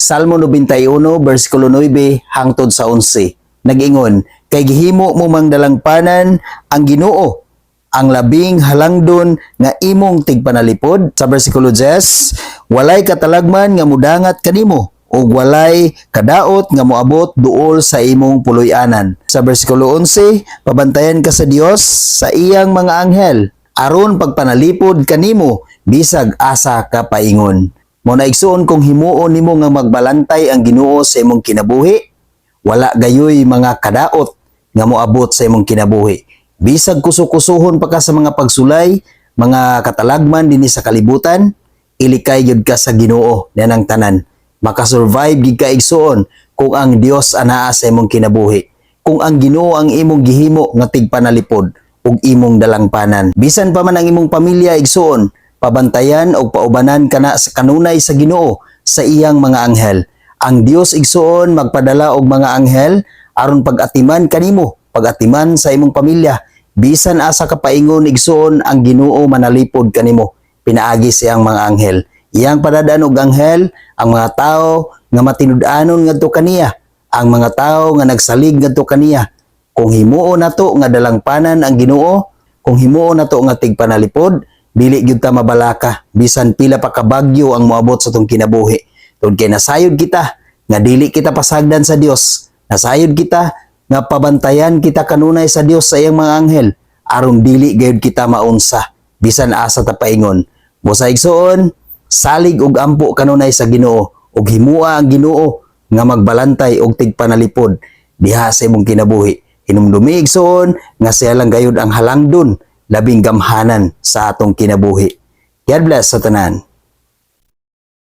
Salmo 91 bersikulo 9 hangtod sa 11. Nag-ingon, "Kay gihimo mo mang dalangpanan ang Ginoo, ang labing halangdon nga imong tigpanalipod." Sa bersikulo 10, "Walay katalagman nga mudangat kanimo ug walay kadaot nga moabot duol sa imong puloy-anan." Sa bersikulo 11, "Pabantayan ka sa Dios sa iyang mga anghel aron pagpanalipod kanimo bisag asa ka paingon." Mao na, igsuon, kung himuon nimo nga magbalantay ang Ginoo sa imong kinabuhi, wala gayoy mga kadaot nga moabot sa imong kinabuhi. Bisag kuso-kusohon pa ka sa mga pagsulay, mga katalagman dinhi sa kalibutan, ilikay gyud ka sa Ginoo ang tanan. Makasurvive gid ka, igsuon, kung ang Dios anaa sa imong kinabuhi. Kung ang Ginoo ang imong gihimo nga tigpanalipod ug imong dalangpanan. Bisan pa man ang imong pamilya, igsuon, pabantayan og paubanan kana sa kanunay sa Ginoo sa iyang mga anghel. Ang Dios, igsuon, magpadala og mga anghel aron pag-atiman kanimo, pag-atiman sa imong pamilya. Bisan asa ka paingon, igsuon, ang Ginoo manalipod kanimo pinaagi sa iyang mga anghel. Iyang padadaan og anghel ang mga tao nga matinud-anon ngadto kaniya, ang mga tao nga nagsalig ngadto kaniya. Kung himuon nato nga dalangpanan ang Ginoo, kung himuon nato nga tigpanalipod, dili gyud ta mabalaka bisan pila pa ka bagyo ang moabot sa atong kinabuhi. Tungod kay nasayod kita nga dili kita pasagdan sa Dios. Nasayod kita nga pabantayan kita kanunay sa Dios sa iyang mga anghel aron dili gayud kita maunsa bisan asa ta paingon. Busa, igsuon, salig og ampo kanunay sa Ginoo ug himua ang Ginoo nga magbalantay og tigpanalipod diha sa imong kinabuhi. Hinumdumi, igsuon, nga siya lang gayud ang halangdon labing gamhanan sa atong kinabuhi. God bless sa tanan.